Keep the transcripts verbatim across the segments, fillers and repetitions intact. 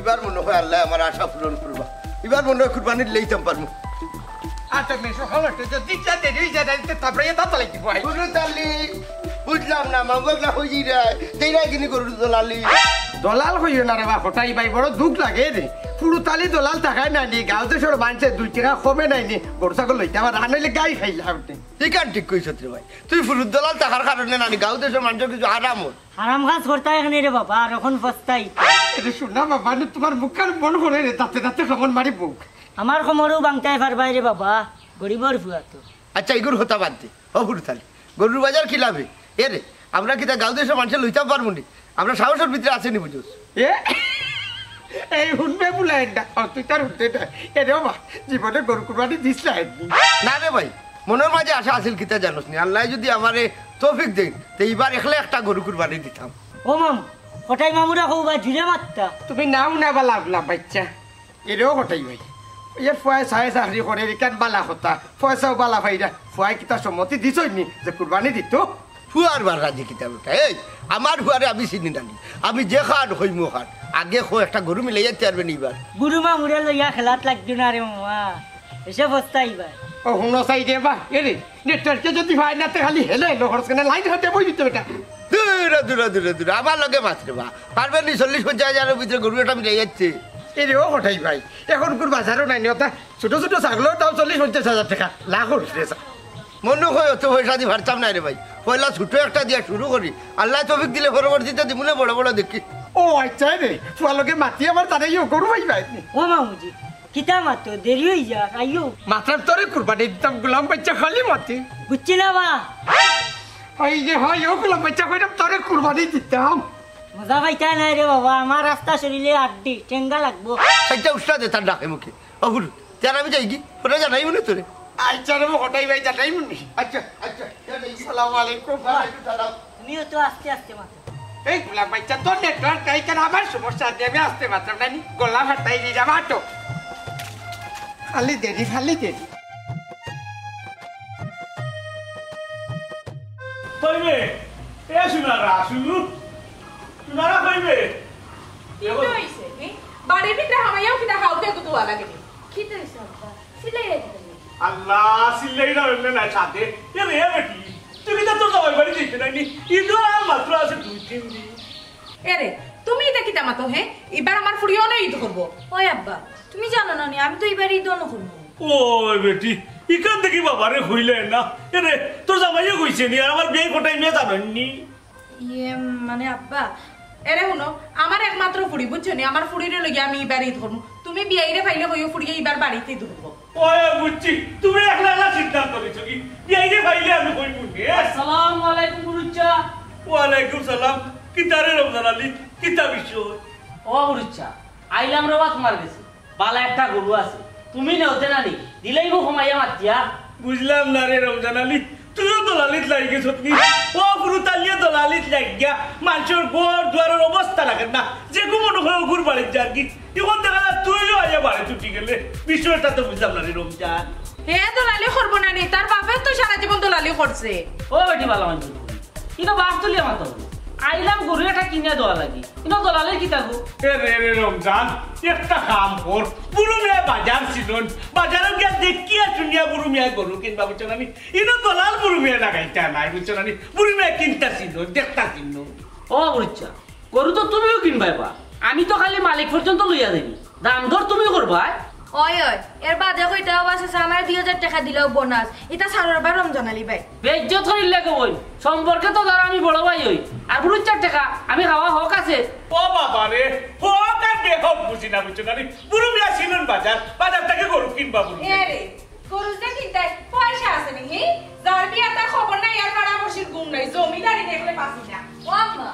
ইবার মনো অয় আল্লায় আমার আশা পূরণ করবা। ইবার মনো অয় কুরবানি দিলাইতাম পারমু। আর তো মেশো খাওয়াতে যদি ইচ্ছা দেরি অই যায়, তাইলে তো তারপরে ইয়ে দাঁত লাগি ভাই। হুরুতালি, বুঝলাম না, মামু একলা কইছি রে, তেইরা কিনি গরুর দলালি। দলাল কইও না রে বা, কটাই ভাই, বড় দুখ লাগে রে। হুরুতালি দলাল থাকায় নায় নি, গাঁও দেশর মানষে দুই টেকা কমে নায় নি, গরু ছাগল লইতা পারে, আর নাইলে গাই খাইলা আপনি। ইখান ঠিক কইছত রে ভাই, তুই হুরুর দলাল থাকার কারণে নায় নি, গাঁও দেশর মানষর কিছু আরাম অর। আরাম কাজ করতায় কেনে রে বাবা, আর অখন পস্তাই। আরে হুনো বাবা, নু তুমার মুখখান মনো করে রে, দাঁতে দাঁতে কামড় মারি বুক। আমার কোমরও ভাংতায় পারবায় রে বাবা, গরিবর ফুয়া তো। আচ্ছা, ইগুর কথা বাদ দে। ও হুরুতালি, গরুর বাজার কিলা বে? এ রে, আমরা কিতা গাঁও দেশর মানষে লইতাম পারমু নি? আমরার সাহসর ভিতরে আছে নি বুঝোস? এ? এই হুনবে বুলাইন না, অ, তুই তার হুনতে না। এ রে বাবা, জীবনে গরু কুরবানি দিস না একদিন। না রে ভাই, মনর মাঝে আশা আছিল কিতা জানোস নি? আল্লায় যদি আমারে তৌফিক দেইন, তে ইবার একলা একটা গরু কুরবানি দিতাম। ও মামু, কটাই মামুরে কও বা জুরে মাততা। তুমি নাও না বালা বালা বাইচ্চা। এরেও কটাই ভাই। এ ফুয়ায় চায় চাকরি করে, ইখান বালা কথা। পয়সাও বালা পাইরা। ফুয়ায় কিতা সম্মতি দিছইন নি যে কুরবানি দিতো? ফুয়ার বার রাজি কিতা বেটা? এই, আমার ফুয়ারে আমি চিনি না নি। আমি যেখান কইমু অখান। আগে কও একটা গরু মিলাইয়া দিতে পারবে নি ইবার? গরু মামুরে লইয়া খেলাত লাগতো না রে মামা। এসে পস্তাইবায়। ও, হুনো চাই রে বা, এ রে, নেটওয়ার্কে যদি পায় না, তে খালি হেলো হেলো খরচ করে লাইন হাতে বই দিতে বেটা। দূর, দূর, দূর, দূর, আমার লগে মাত রে বা। পারবে নি চল্লিশ পঞ্চাশ হাজারর ভিতরে গরু একটা মিলাই যাইতে? এ রে, ও কটাই ভাই, অখনকুর বাজারও নাই নি, ওটা ছোট ছোট ছাগলর দাম চল্লিশ পঞ্চাশ হাজার টেকা, লাখ উঠছে। মনো অয় অত পয়সা দি পারতাম না রে ভাই, পয়লা ছোট একটা দিয়া শুরু করি, আল্লায় তৌফিক দিলে পরবর্তীতে দিমুনে বড় বড় দেখি। ও আচ্ছা রে, ফুয়ার লগে মাতি আমার তারে ইয়ে করু ভাই ভাই। ও মামুজি, কিতা মাতো, দেরি অই যা, আইও। মাতরাম তোরে কুরবানি দিতাম, গোলাম বাইচ্চা খালি মাতি। বুঝছি না বা। এই যে হয়, ও গোলাম বাইচ্চা কইরাম তোরে কুরবানি দিতাম। মজা পাইতা নায় রে বাবা, আমার আস্তা শরীরে আড্ডি, টেঙ্গা লাগবো। সাইডটা উস্তা দে তার ডাকে মুখে। অহুর, তে আমি যাইগি, ওটা জানাইমুনে তোরে। আচ্ছা রে, কটাই ভাই, জানাইমুনে। আচ্ছা, আচ্ছা, জানাইমুনে। আসসালামু আলাইকুম। ওয়ালাইকুম সালাম। তুমিও তো আস্তে আস্তে মাতো। এই গোলাম বাইচ্চা, তোর নেটওয়ার্ক নাই কেনে? আমার সমস্যা আছে, আমি আস্তে মাতরাম না নি, গলা ফাটাই দিলাম, আটো। খালি দেরি, খালি দেরি। কইবে, এ শুনারা, শুনু, শুনারা কইবে। কিতা অইছে? হে? বাড়ির ভিতরে হামাইয়াও কিতা হাউতে কুতুয়া লাগে নি? কিতা অইছে আব্বা? চিল্লাইরা কিতা নি? আল্লাহ, চিল্লাইরা অইলে না সাথে। এ রে বেটি, তুই কিতা তোর জামাই বাড়ি যাইতে নায় নি? ঈদ আর মাত্র আছে দুই তিন দিন। এরে, তুমি ইতা কিতা মাতো, হে? ইবার আমার ফুড়ি অনো ঈদ করবো। ওই আব্বা, তুমি জানো না নি, আমি তো ইবার ঈদ অনো করবো। ওই বেটি, ইখান থাকি বাবারে কইলে না। এরে, তোর জামাইয়ে কইছে নি, আর আমার বিয়াই কটাই মিয়া জানইন নি? ইয়ে, মানে আব্বা। এরে হুনো, আমার একমাত্র ফুড়ি, বুঝছো নি? আমার ফুড়িরে লইয়া আমি ইবার ঈদ করবো। তুমি বিয়াইরে পাইলে কইও ফুড়িয়ে ইবার বাড়িত ঈদ করবো। ওই বুঝছি, তুমি একলা একলা সিদ্ধান্ত নিছো কি? বিয়াইরে পাইলে আমি কইমু নে। আসসালামু আলাইকুম বুরুচ্চা। ওয়ালাইকুম সালাম। কিতা রে রমজান আলী? কিতা বিষয়? ও বুরুচ্চা, আইলাম রে বা তুমার গেছে। বালা একটা গরু আছে, তুমি নেওতে না নি? দিলাইমু কমাইয়া মাতিয়া। বুঝলাম না রে রমজান আলী, তুইও দলালিত লাগি গেছত নি? ও হুরুতালিয়ে দলালিত লাগিয়া মানষর ঘর দুয়ারর অবস্থা রাখের না। যেগু মনো অয় অগুর বাড়িত যারগি। অখন দেখা যায় তুইও আইয়া বাড়িত উঠি গেলে। বিষয়টা তো বুঝলাম না রে রমজান। হে দলালি করবো না নি? তার বাপে তো সারা জীবন দলালি করছে। ও বেটি বালা মানষর ফুড়ি, ইনো বাপ তুলিয়া মাতো। আইলাম গরু একটা কিনিয়া দেওয়া লাগি। ইনো দলালির কিতা গো? এ রে রে রমজান, একটা কাম কর। বুরু মিয়ায় বাজার চিনইন। বাজারো গিয়া দেখিয়া শুনিয়া বুরু মিয়ায় গরু কিনবা, বুঝছো না নি? ইনো দলাল বুরু মিয়ায় লাগাইতা নায়, বুঝছো না নি? বুরু মিয়ায় কিনতা চিনইন, দেখতা চিনইন। ও বুরুচ্চা, গরু তো তুমিও কিনবায় বা, আমি তো খালি মালিক পর্যন্ত লইয়া যাইমু, দাম দর তুমি করবায়। ওই, ওই, এর বাদে কইতা, ও বাস আছে, আমারে দুই হাজার টেকা দিলাও বোনাস, ইতা ছাড়র বা রমজান আলী ভাই। বেইজ্জত করিলে গো বইন, সম্পর্কে তো ধর আমি বড় ভাই অই, আর বুরুচ্চার টেকা আমি খাওয়া হক আছে। ও বাবা রে, হক আর বেহক বুঝি না, বুঝছো না নি? বুরু মিয়া চিনইন বাজার, বাজার থাকি গরু কিনবা বুরু মিয়া। এ রে, গরু যে কিনতায় পয়সা আছে নি, হি? যার বিয়া তার খবর নাই, আর পাড়া পড়শির ঘুম নাই, জমিদারি দেখলে পাসি না। ও আম্মা,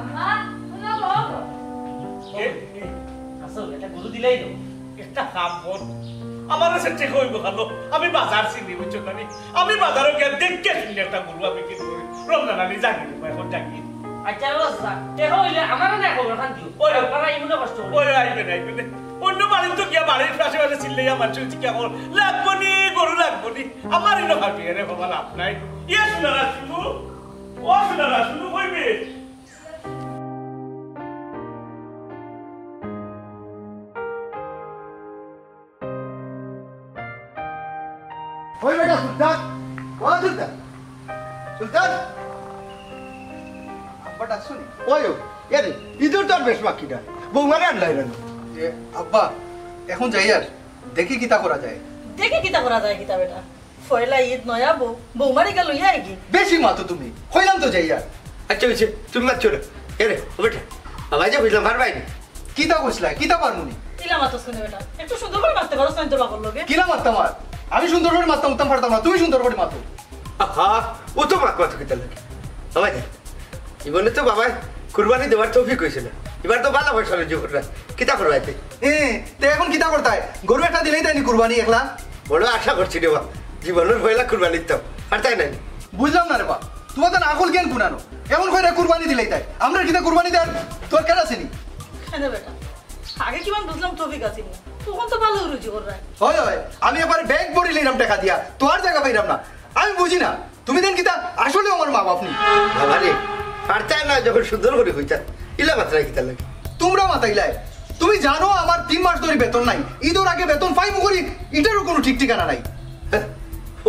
আম্মা, হুনো গো। এ, এ, আসো, একটা গরু দিলাই তো। একটা কাম কর, আমার কাছে টেকা অইবো কানো, আমি বাজার চিনি, বুঝছো না নি? আমি বাজারো গিয়া দেখিয়া শুনিয়া একটা গরু আমি কিনমু। রমজান আলী জাগি, অখন জাগি। আচ্ছা, ও চাচা, টেকা অইলে আমারে না খবর খান দিও। ওই, ওই। আপনারা ইমনে কষ্ট করবেন। ওই, আইবে না, আইবে না। অন্য বাড়িত তো গিয়া বাড়ির পাশে পাশে চিল্লাইয়া মানষরে জিজ্ঞাসা কর, লাগবো নি, গরু লাগবো নি? আমার ইনো খাটে রে বাবা, লাভ নাই। ইয়ে শুনারা শুনু, ও শুনারা শুনু, কইবে। ওই বেটা সুলতান, ও সুলতান, সুলতান, আব্বা ডাকছো নি? ওই, ওই, এরে, ইদুর তোর বেশ বাকি না, বৌমারে আনলাই না। এ, আব্বা, এখন যাইয়ার, দেখি কিতা করা যায়। দেখি কিতা করা যায় কিতা বেটা? পয়লা ইদ, নয়া বউ, বৌমারে গিয়া লইয়া আইগি। বেশি মাতো তুমি, কইলাম তো যাইয়ার। আচ্ছা, অইছে, তুমি মাতছো না। এরে, ও বেটা, আবার যে বুঝলাম, পারবায় নি। কিতা কইছলা? কিতা পারমু নি? কিলা মাতস কেনে বেটা? একটু সুন্দর করি মাততে পারস না তোর বাবার লগে? কিলা মাততাম আর? আমি সুন্দর করি মাততাম, উত্তাম পারতাম না, তুমি সুন্দর করি মাতো। আহা, ও তো মাত মাতো কিতা লাগে? বাবা রে, জীবনে তো বাবায় কুরবানি দেওয়ার তৌফিক অইছে না। এবার তো বালা পয়সা লইছে ঘটনা। কিতা করবায় তে? এ, তে এখন কিতা করতায়? গরু একটা দিলেই তাই নি কুরবানি একলা? বড় আশা করছি রে বা, জীবনের পয়লা কুরবানি দিতাম। আর তাই নাই। বুঝলাম না রে বা, তোমার তো আকল জ্ঞান কুনানো? এমন করে কুরবানি দিলেই তাই। আমরা কিতা কুরবানি দেওয়ার দরকার আছে নি? কেনে বেটা? আগে কিমান বুঝলাম তৌফিক আছে নি? তখন তো ভালো রুজি কররায়। হয়, হয়, আমি এবার ব্যাগ ভরি লইলাম টাকা দিয়া, তোমার জায়গা পাইলাম না। আমি বুঝি না, তুমি দেন কিতা আসলে আমার মা বাপ নি? বাবা রে, পারতায় না যখন সুন্দর করি কইতা, ইলা মাতরায় কিতা লাগে? তোমরা মাতাইলায়, তুমি জানো আমার তিন মাস ধরি বেতন নাই, ইদর আগে বেতন পাইমু করি, ইটারও কোনো ঠিক ঠিকানা নাই।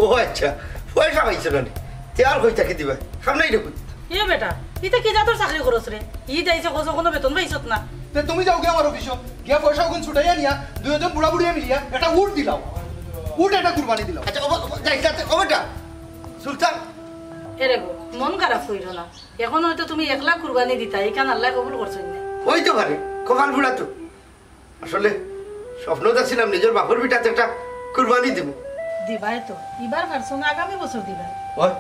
ও আচ্ছা, পয়সা পাইছো না নি? তে আর কই থাকি দিবা? সামনেই রেখো। এ বেটা, ইতা কি জাতর চাকরি করস রে? ইদ আইছে, কছ কোনো বেতন পাইছত না। তে তুমি যাও গিয়া আমার অফিসো, গিয়া পয়সা ওগুন ছুটাইয়া নিয়া, দুইজন বুড়া বুড়িয়ে মিলিয়া একটা উট দিলাও, উট একটা কুরবানি দিলাও। আচ্ছা, ও বা-, ও বা-, যাই, যাই, ও বেটা, সুলতান। এরে গো, মন খারাপ কইরো না। এখন হয়তো তুমি একলা কুরবানি দিতা, ইখান আল্লায় কবুল করছইন না। অইতো পারে, কপাল পুড়া তো। আসলে স্বপ্ন দেখছিলাম নিজর বাপর ভিটাত একটা কুরবানি দিমু। দিবায় তো, ইবার পারছো না, আগামী বছর দিবায়। ওই,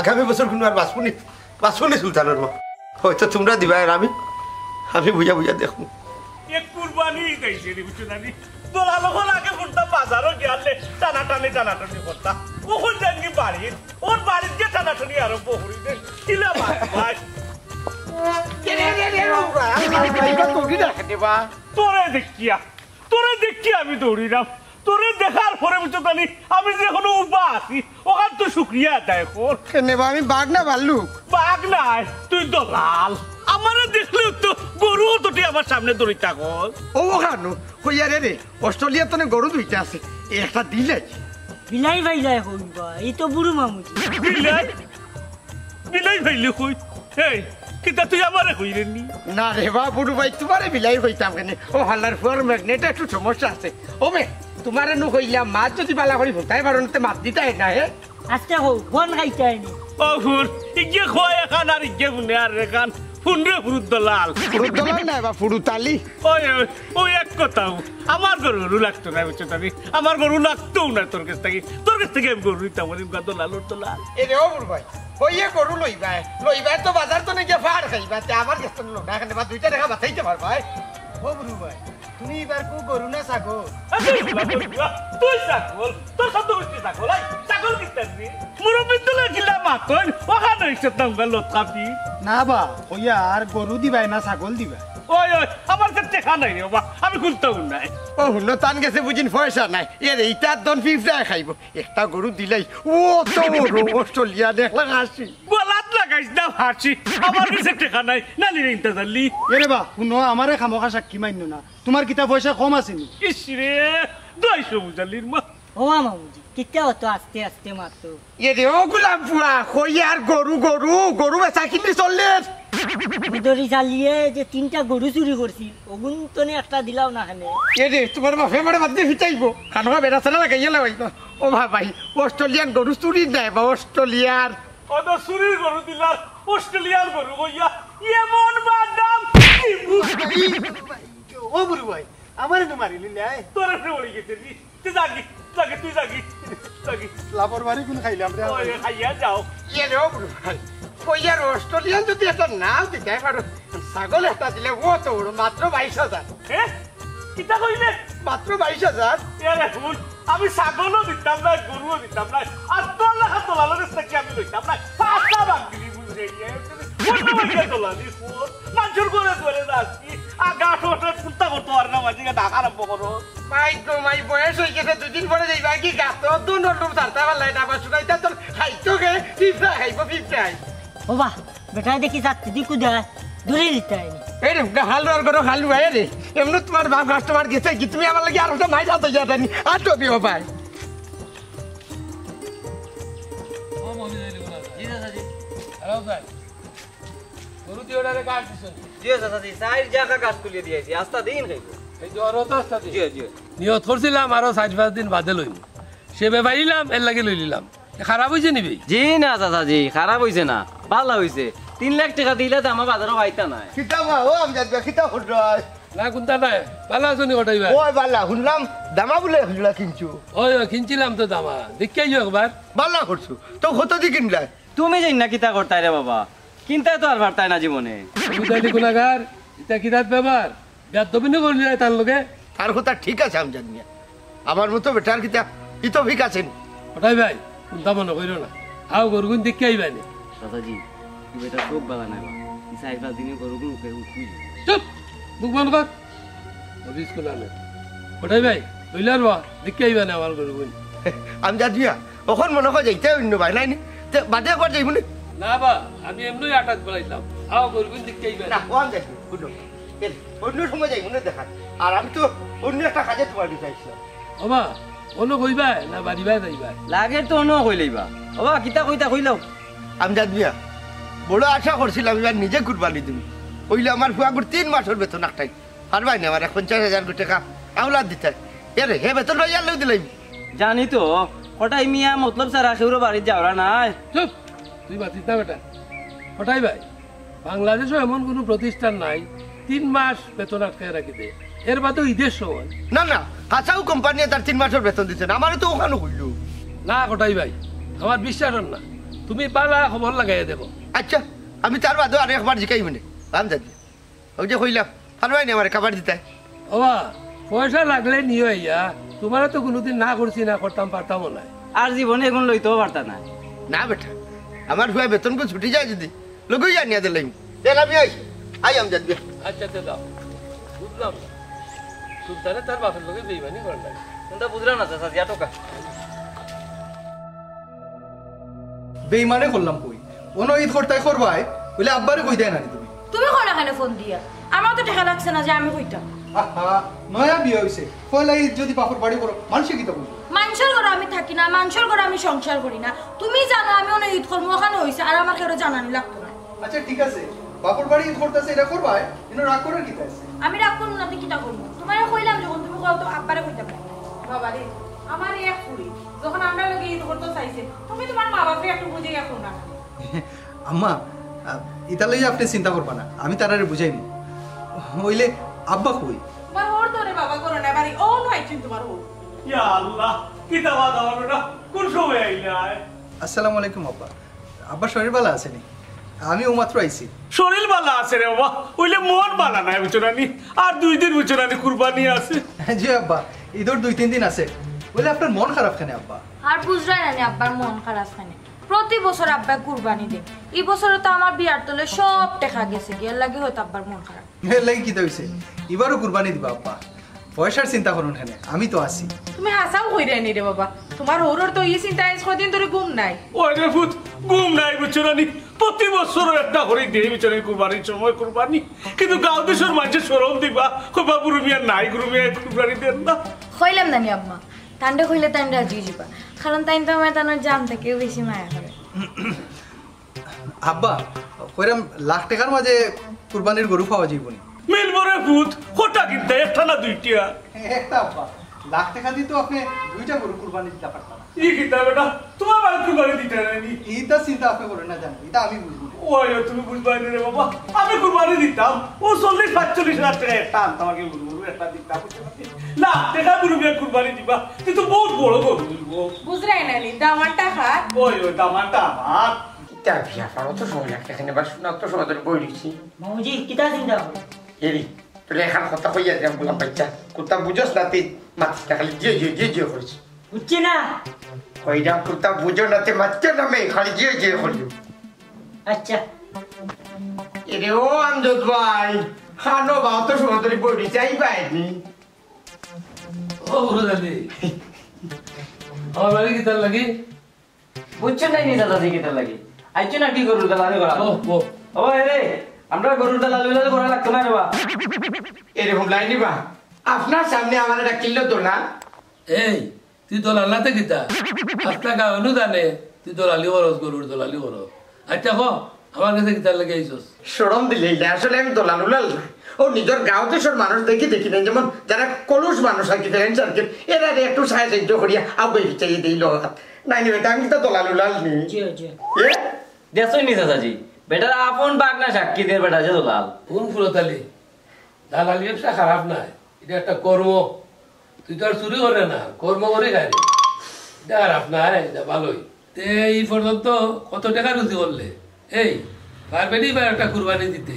আগামী বছর কুনু আর বাঁচবো নি, বাঁচবো নি সুলতানর মা। হয়তো তোমরা দিবায় আর আমি, আমি বুঝা বুঝা দেখমু। এ কুরবানি দিছে রে, বুঝছো না নি? দলাল অকল আগে ফুটতাম বাজারো গিয়ালে টানাটানি, টানাটানি করতাম। অখন যাইন কি বাড়িত, অর বাড়িত গিয়া টানাটানি আরম্ভ করি দে। কিলা মাত ভাই? রে, রে, রে, রে, ও ভাই, আল্লাহ, ভাই, ইবা দৌড়ি না কেনে বা? তোরে দেখিয়া, তোরে দেখিয়া আমি দৌড়িলাম। তোরে দেখার পরে বুঝছো তানি, আমি যে এখনো উবা আছি, অখান তো শুকরিয়া আদায় কর। কেনে বা, আমি বাঘ না ভাল্লুক? বাঘ নায়, তুই দলাল। আমারে দেখলেও তো গরু অতটি আমার সামনে দৌড়ি থাকস। ও অখানো, কইয়া রে রে, অস্ট্রেলিয়া তনে গরু দুইটা আছে, একটা দিলে। বিলাই ভাই যায় কইবা, এই তো বুড়ো মামুজি। বিলাই? বিলাই ভাইলে কই? এই, কিতা তুই আমারে কইরে নি? না রে বা, বুড়ো ভাই, তোমারে বিলাই কইতাম কেনে? ও হালার ফুয়ার ম্যাগনেট একটু সমস্যা আছে। ও বে, তোমারে নু কইলাম, মাত যদি বালা করি ফুটাই পারো না, তে মাত দিতায় না, হে? আস্তে কও, বন খাইতায় নি। ও ফুর, ইগে খোয়া এখান আর ইগে হুনে আর এখান। হুন রে ফুরুত দলাল। ফুরুত দলাল নায় বা, ফুরুতালি। ওই, ওই, ওই এক কথাউ। আমার গরু লাগতো না, বুঝছো তানি? আমার গরু লাগতোউ না তোর গেছ থাকি। তোর গেছ থাকি আমি গরু নিতাম, ওরে মুখা দলাল, ওর দলাল। এ রে, ও বুড়ো ভাই, কইয়ে গরু লইবায়, লইবায় তো বাজার তনে গিয়া ফাড় খাইবা, তে আমার গেছ তনে লও না, এখানে বা দুইটা রেখা বাঁচাইতে পারবায়। ও বুড়ো ভাই, তুমি এবার কু গরু না ছাগল? আরে, তুই ছাগল, তোর সব তো গোষ্ঠী ছাগল, এই ছাগল কিতা রে? মুরব্বি তো লাগিলা মাতন, ওখানে ইজ্জত নাম গেল কাপি। না বা, কইয়া আর গরু দিবায় না ছাগল দিবায়? ওই, ওই, আমার কাছে টেকা নাই রে বাবা, আমি খুলতাম নাই। ও হুনো, তান গেছে বুঝিন পয়সা নাই। এ রে, ইতার দন ফিফড়ায় খাইবো। একটা গরু দিলাই, ও তো বড় অস্ট্রেলিয়া দেখলা হাসি। গলাত লাগাইস না হাসি, আমার কাছে টেকা নাই, না নিলে ইন্তা জানলি। এ রে বা, হুনো, আমারে খামোখা সাক্ষী মান্য না। তোমার কিতা পয়সা কম আছে নি? ইস রে, দুইশো বুঝালির মা। ও মামুজি, কিতা অত আস্তে আস্তে মাতো? এ রে, ও গোলাম ফুয়া, কই আর গরু, গরু, গরু বেচা কিনি চললের। উদরি চালিয়ে যে তিনটা গরু চুরি করছি, ওগুন তনে একটা দিলাও না কেনে। এ রে, তোমার বাপে আমারে বাদ দিয়ে ফিটাইবো। খানোয়া বেড়া ছাড়া লাগাইয়া লাগাইবো। ও বাবাই, অস্ট্রেলিয়ান গরু চুরি দেয় বা অস্ট্রেলিয়ার। ও তো চুরির গরু দিলার, অস্ট্রেলিয়ান গরু কইয়া। এমন বাদাম। ও বুড়ো ভাই, আমারে তো মারি নিলে, আয়। তোর উপরে পড়ে গেছে রে। তুই যাগি, যাগি, তুই যাগি, যাগি। লাপরবারি কোন খাইলাম রে? ওই, খাইয়া যাও। ইয়ে রে, ও বুড়ো ভাই, কই আর অস্ট্রেলিয়ান যদি একটা নাও দিতে পারো, ছাগল একটা দিলে ও তো বড়, মাত্র বাইশ হাজার। হ্যাঁ? কিতা কইলে? মাত্র বাইশ হাজার। এরে হুন, আমি ছাগলও দিতাম না, গরুও দিতাম না, আর তোর লেখা তোলালো রেস্তা কি আমি লইতাম না। পাঁচটা বাঙ্গিলি বুঝে গিয়ে, অন্য বাঙ্গিয়া তোলালি, হুন। মানুষের ঘরে ঘরে যাচ্ছি, আর গাছ ওঠে কুত্তা করতে পারে না, মাঝে গিয়ে ডাকা আরম্ভ করো। মাই গো মাই, বয়স হয়ে গেছে, দুদিন পরে যাইবা কি গাছ তো দুন রুম সারতে পারলাই না, আবার শুনাইতে তোর খাইতো গে, পিঁপড়া খাইবো, পিঁপড়াই। ও বাহ, বেটায় দেখি যাত্রী দি কুদায়, দূরে নিতে হয়নি। এই রে, হালুয়ার ঘরো হালুয়া, এ রে, এমনি তোমার বাপ কাস্টমার গেছে কি, তুমি আমার লাগি আর একটা মাইর হাতে যাবে নি, আর তো দিও ভাই। অর্ডারে কাজ দিছইন। জি চাচাজি, চাইর জাগা কাজ তুলিয়া দিয়াছি, আস্তা দিন খাইব। এই যে আরো তো আস্তা দিন। জি, জি। নিয়ত করছিলাম আরো চাইর পাঁচ দিন বাদে লইমু, সে বেপাইলাম, এর লাগি লইলিলাম। এ খারাপ অইছে নি বে? জি না চাচাজি, খারাপ অইছে না, ভালা অইছে। তিন লাখ টেকা দিলে তো আমার বাজারো পাইতা নায়। কিতা বা, ও আমজাদ ভাই, কিতা কররায়? না, কুন্তা নায়, ভালা আছো নি কটাই ভাই? ওই ভালা, হুনলাম দামা বুলে হুজলা কিনছো। ওই, ওই, কিনছিলাম তো দামা, দেখিয়া আইও একবার। ভালা করছো, তো কত দি কিনলায়? তুমি জানি না কিতা করতায় রে বাবা, কিনতায় তো আর পারতায় না জীবনে। তুমি তাইলে গুনাগার, ইতা কিতার ব্যাপার? বেয়াদবি নি করলি তার লগে? তার কথা ঠিক আছে, আমি জানি না। আমার মতো বেটার কিতা, ই তো ঠিক আছে নি। কটাই ভাই, কুন্তা মনো করিও না। আও, গরুগুন দেখিয়া আইবায় নে। চাচাজি, ই বেটার চোখ ভালা নায় বা। ই চাইর পাঁচ দিনে গরুগুন উঠে উঠবি। চুপ! মুখ বন্ধ কর। অফিস খোলা নেই। কটাই ভাই, লইলার বা, দেখিয়া আইবায় নে আমার গরুগুন। আমি জানি না। অখন মনো কয় যাইতে অইন্য ভাই নাই নি? তে বাদে একবার যাইমু নি? না বা, আমি এমনেউ আটাত বলাইলাম। আও, গরুগুন দেখিয়া আইবায় নে। না, ও আমি যাইমু, বুঝলো? এর অইন্য সময় যাইমু নি দেখা। আর আমি তো অইন্য একটা কাজে তুমার গেছে আইছলাম। ওবা, অনো কইবায় না বাড়িবায় যাইবায়? লাগের তো অনো কইলাইবা। ওবা, কিতা কইতায় কইলাও। আমি জানি না। বড় আশা করছিলাম ইবার নিজে কুরবানি দিমু। অইলে আমার ফুয়াগুর তিন মাসর বেতন আটকাই। পারবায় নি আমারে পঞ্চাশ হাজার টেকা আওলাত দিতায়? এরে, হে বেতন পাইয়া আল্লাহ দিলাইম। জানি তো, কটাই মিয়া মতলব ছাড়া কেউরো বাড়িত যাওরা নায়। চুপ, তুই মাতিস না বেটা। কটাই ভাই, বাংলাদেশো এমন কুনু প্রতিষ্ঠান নাই তিন মাস বেতন আটকায় রাখি দে, এর বাদেও ইদের সময়। না, না, হাছাউ কোম্পানিয়ে তার তিন মাসর বেতন দিছে না, আমারে তো অখানউ কইলো। না কটাই ভাই, আমার বিশ্বাস অর না, তুমি ভালা খবর লাগাইয়া দেখো। আচ্ছা, আমি তার বাদেও আরেকবার জিকাইমু নে, আমি জানি। অউ যে কইলাম, পারবায় নি আমারে খাবার দিতায়? ওবা, পয়সা লাগলে নিও আইয়া, তুমারে তো কুনুদিন না করছি না, করতাম পারতামও নায়। আর জীবনে এগুন লইতেও পারতা নায়। না বেটা, আমার ফুয়ায় বেতনগু ছুটি যায় যদি, লগেউ আনিয়া দিলাইমু। দেন আমি আই, আই আমি জানি। আচ্ছা, আচ্ছা, যাও। বুঝলাম না। সুলতানে তার বাপর লগে বেইমানি করে না। কুন্তা বুঝলাম না, চাচা, যা টোকা। বেইমানে করলাম কই? অনো ইদ করতায় করবায়, অইলে আব্বারে কইতায় না নি তুমি? তুমি কও না কেনে ফোন দিয়া? আমার তো টেকা লাগছে না যে আমি কইতাম। আহা, নয়া বিয়া অইছে, পয়লা ইদ যদি বাপর বাড়ি করো, মানষে কিতা কইবো? মানষর ঘরো আমি থাকি না, মানষর ঘরো আমি সংসার করি না। তুমি জানো আমি অনো ইদ করমু, অখানো অইছে, আর আমার কেউরে জানানি লাগতো না। আচ্ছা, ঠিক আছে, বাপর বাড়ি ইদ করতাছে, ইটা করবায়, ইনো রাগ করার কিতা আছে? আমি রাগ করমু না, তে কিতা করমু? তুমারে কইলাম যখন, তুমি কও তো আব্বারে কইতাম না। বাবা রে, আমার এক ফুরি, যখন আমরার লগে ইদ করতো চাইছে, তুমি তুমার মা বাপরে একটু বুঝাইয়া কও না। আম্মা, আহ, ইতা লইয়া আপনে চিন্তা করবা না, আমি তারারে বুঝাইমু। অইলে আব্বা কই? তুমার হউর তো রে বাবা করে না বাড়ি, অউ নয় কিন্তু তুমার হউর। ইয়া আল্লাহ, কিতা বাদ আমার বেটা, কুন সময় আইলা? আসসালামু আলাইকুম আব্বা। আব্বা শরীর ভালা আছে নি? আমি অউ মাত্র আইছি। শরীর ভালা আছে রে বাবা, অইলে মন ভালা নায়, বুঝছো না নি? আর দুই দিন, বুঝছো না নি, কুরবানি আছে। জি আব্বা, ইদর দুই তিন দিন আছে। অইলে আপনার মন খারাপ কেনে আব্বা? আর বুঝরায় না নি আব্বার মন খারাপ কেনে। প্রতি বছর আব্বায় কুরবানি দেইন। ই বছরও তো আমার বিয়ার তলে সব টেকা গেছেগি, এর লাগি হয়তো আব্বার মন খারাপ। এর লাগি কিতা অইছে? ইবারও কুরবানি দিবা আব্বা। পয়সার চিন্তা করইন কেনে, আমি তো আছি। তুমি হাছাউ কইরায় নি রে বাবা, তুমার হউরর তো ই চিন্তায় আইজ কয়দিন ধরি ঘুম নাই। ওই রে পুত, ঘুম নাই বুঝছো না নি? প্রতি বছরও একটা করি দেই বুঝছো না নি, কুরবানির সময় কুরবানি। কিন্তু গাঁও দেশর মানষে শরম দিবা, কইবা বুরু মিয়া নাই, বুরু মিয়া কুরবানি দেইন না। কইলাম না নি আম্মা, তানরে কইলে তাইন রাজি অইযিবা, কারণ তাইন তো আমারে তানর জান থাকিও বেশি মায়া করে। আব্বা, কইরাম লাখ টেকার মাঝে কুরবানির গরু পাওয়া যাইবো নি? মিলবো রে পুত, কটা কিনতায়, একটা না দুইটা? একটা আব্বা, লাখ টেকা দি তো আপনে দুইটা গরু কুরবানি দিতা পারতা না। ই কিতা বেটা, তুমার বাড়ি কুরবানি দিতা নায় নি? ইতা চিন্তা আপনে করইন না জান, ইতা আমি বুঝমু। ওই, ওই, তুমি বুঝবায় নি রে বাবা, আমি কুরবানি দিতাম, অউ চল্লিশ পাঁচচল্লিশ হাজার টেকা একটা আনতাম আগে গরু, গরু একটা দিতাম, বুঝছো নি? লাখ টেকা গরু দিয়া কুরবানি দিবা, কিন্তু বউত বড় গরু অইবো। বুঝরায় না নি, দামান টেকা। ওই, ওই, দামানটা আমার। কিতা বিয়া পারো তো সময় লাগছে, এখানে বা শোনা তো সময় ধরে বই রইছি। মামুজি, কিতা চিন্তা করো? এরি, তোরে এখান কথা কইয়া দিলাম, বললাম, "বাচ্চা, কুন্তা বুঝোস না তুই, মাতিস না, খালি জিও, জিও, জিও, জিও করিস।" বুঝছি না। কইরাম, "কুন্তা বুঝো না তুই, মাতিস না মে, খালি জিও, জিও করিস।" আচ্ছা। এরে ও আমজদ ভাই, খানো বা তো সময় ধরে বই রইছি, আইবায় নি? ও বুরু দাদি, আমার বাড়ি কিতার লাগি? বুঝছো না নি দাদাজি কিতার লাগি? আইছো না কি গরুর দালালি করা? ও, ও। ও, এরে, আমরা গরুর দালালি উলালি করা লাগতো না রে বা। এরে হুনলায় নি বা, আপনার সামনে আমার একটা কিল্লো দোনা। এই, তুই দলাল না তে কিতা? আস্তা গাঁও নু জানে, তুই দলালি করস, গরুর দলালি করস। আচ্ছা, ক, আমার গেছে কিতার লাগি আইছস? শরম দিলে ইলা, আসলে আমি দলাল উলাল না। ও নিজর গাঁও দেশর মানুষ দেখি দেখি নাই, যেমন যারা কলুষ মানুষ আর কি, friend circle, এরারে একটু সাহায্য করিয়া আগুয়াই চাইয়া দিল। নাই নি বেটা, আমি তো দলাল উলাল নি। জি, জি। এ? দেখছইন নি চাচাজি, বেটার আপন বাগনা সাক্ষী দের বেটা যে দলাল। কোন ফুরতালি? দালালি ব্যবসা খারাপ নায়, ইটা একটা কর্ম। তুই তো আর চুরি করে না, কর্ম করে খায় রে। ইটা খারাপ নায়, ইটা ভালোই। তে এই পর্যন্ত কত টেকা রুজি করলে? এই, পারবে নি এবার একটা কুরবানি দিতে?